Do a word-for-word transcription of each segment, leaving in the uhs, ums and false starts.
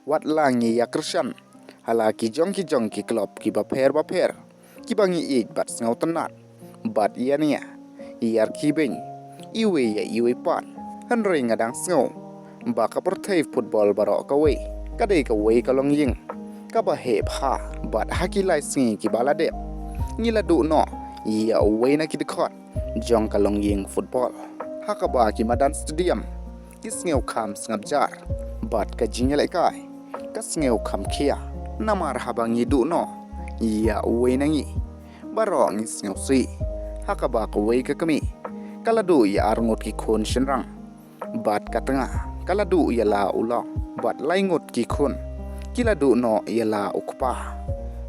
Wat la ngi ïa kyrshan ha la ki jong ki jong ki club kiba pher ba pher kiba ngi ïeit bad sngewtynnat, bad ïa nia ïa ki beng iwei ïa iwei pat. Hynrei nga dang sngew ba ka pyrthei football baroh kawei ka dei kawei ka longïing kaba heh bha, bad ha ki lai sngi kiba la dep ngi la duh noh ïa uwei na ki dkhot jong ka longïing football ha kaba ki madan stadium ki sngew kham sngap jar, bad ka jingïalehkai ka sngew kham khia. Namar haba ngi duh noh ïa uwei na ngi, baroh ngi sngew sih ha kaba kawei ka kmie ka la duh ïa arngut ki khun shynrang, bad ka tnga ka la duh ïa la u lok, bad laingut ki khun ki la duh noh ïa la u kpa.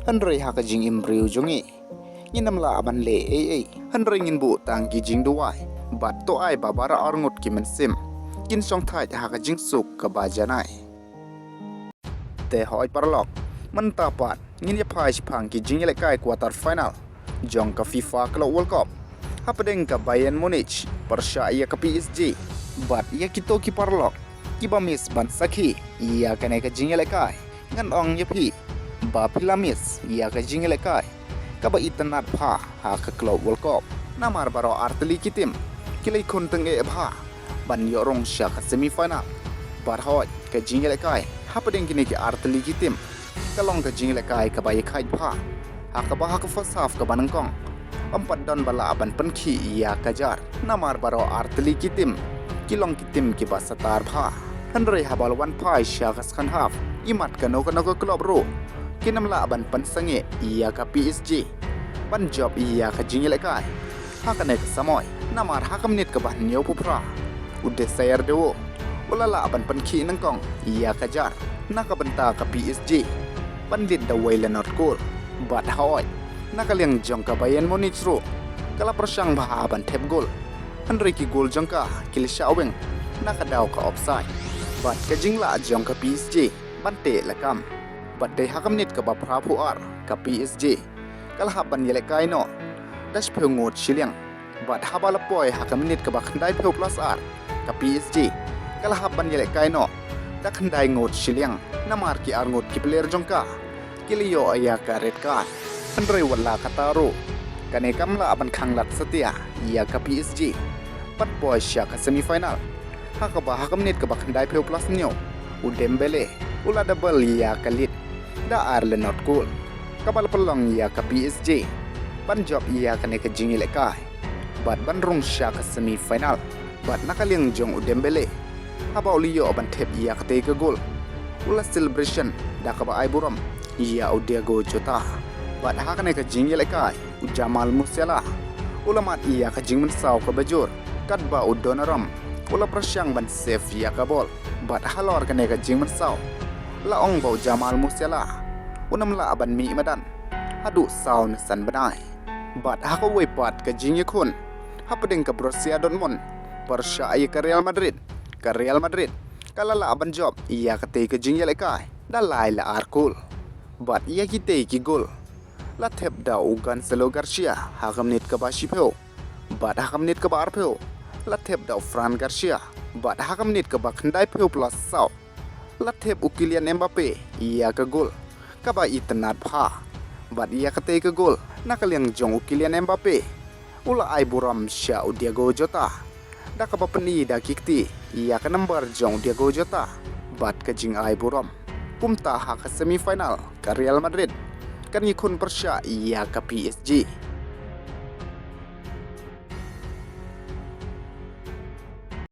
Hynrei ha ka jingim briew jong ngi, ngin ym lah ban leh ei ei, hynrei ngin buh tang ki jingduwai, bad to ai ba baroh arngut ki mynsiem kin shongthait ha ka jingsuk kaba janai. Te hoi paralok, mynta pat ngin ïa phai shaphang ki jingïalehkai quarter final jong ka FIFA Club World Cup hapdeng ka Bayern Munich pyrshah ïa ka PSG. Bad ïa kito ki paralok kiba miss ban sakhi ïa kane ka jingïalehkai, ngan ong ïa phi ba phi la miss ïa ka jingïalehkai kaba itynnat bha ha ka Club World Cup. Namar baroh artylli ki team ki la ïakhun tyngeh bha ban ïoh rung sha ka semi final. Bad hoi, ka jingïalehkai hapdeng kine ki artylli ki team ka long ka jingïalehkai kaba ïakhaid bha, ha kaba ha ka first half kaba nyngkong ym pat don ba lah ban pynkhih ïa ka jar, namar baroh artylli ki team ki long ki team kiba satar bha. Hynrei haba la wan phai sha ka second half, imat kano kano ka club ruh kin ym lah ban pynsangeh ïa ka PSG ban jop ïa ka jingïalehkai ha kane ka samoi. Namar ha ka minit kaba hynñiewphew phra, u Désiré Doué u la lah ban pynkhih nyngkong ïa ka jar na ka bynta ka PSG ban leit da uwei la not goal. Bad hoi, na ka liang jong ka Bayern Munich ruh ka la pyrshang bha ban thep goal, hynrei ki goal jong ka ki la shah weng na ka daw ka offside. Bad ka jinglah jong ka PSG ban teh lakam, bad dei ha ka minit kaba phraphew ar ka PSG ka la hap ban ïalehkai noh da shiphew ngut shiliang. Bad haba la poi ha ka minit kaba khyndaiphew plus ar, ka PSG ka la hap ban ïalehkai noh da khyndai ngut shiliang, namar ki arngut ki player jong ka ki la ïoh ïa ka red card. Hynrei wat la kata ruh, kane kam lah ban khanglad satia ïa ka PSG ban poi sha ka semi final, ha kaba ha ka minit kaba khyndaiphew plus hynñiew, u Dembélé u la double ïa ka lead da ar la not goal, kaba la pynlong ïa ka PSG ban jop ïa kane ka jingïalehkai bad ban rung sha ka semi final. Bad na ka liang jong u Dembélé, haba u la ïoh ban thep ïa katei ka goal, u la celebration da kaba ai burom ïa u Diogo Jota. Bad ha kane ka jingïalehkai, u Jamal Musiala u la mad ïa ka jingmynsaw kaba jur, katba u Donnarumma u la pyrshang ban save ïa ka bol. Bad halor kane ka jingmynsaw, la ong ba u Jamal Musiala un ym lah ban mih madan haduh saw ne san bnai. Bad ha kawei pat ka jingïakhun hapdeng ka Borussia Dortmund pyrshah ïa ka Real Madrid, ka Real Madrid ka la lah ban jop ïa katei ka jingïalehkai da lai la ar goal. Bad ïa kitei ki goal la thep da u Cancelo Garcia ha ka minit kaba shiphew, bad ha ka minit kaba arphew la thep da u Fran Garcia, bad ha ka minit kaba khyndaiphew plus saw la thep u Kylian Mbappe ïa ka goal kaba itynnat bha. Bad ïa katei ka goal na ka liang jong u Kylian Mbappe u la ai burom sha u Diogo Jota da kaba pyni da ki kti ïa ka number jong u Diogo Jota bad ka jingai burom. Kumta ha ka semi final, ka Real Madrid kan ïakhun pyrshah ïa ka PSG.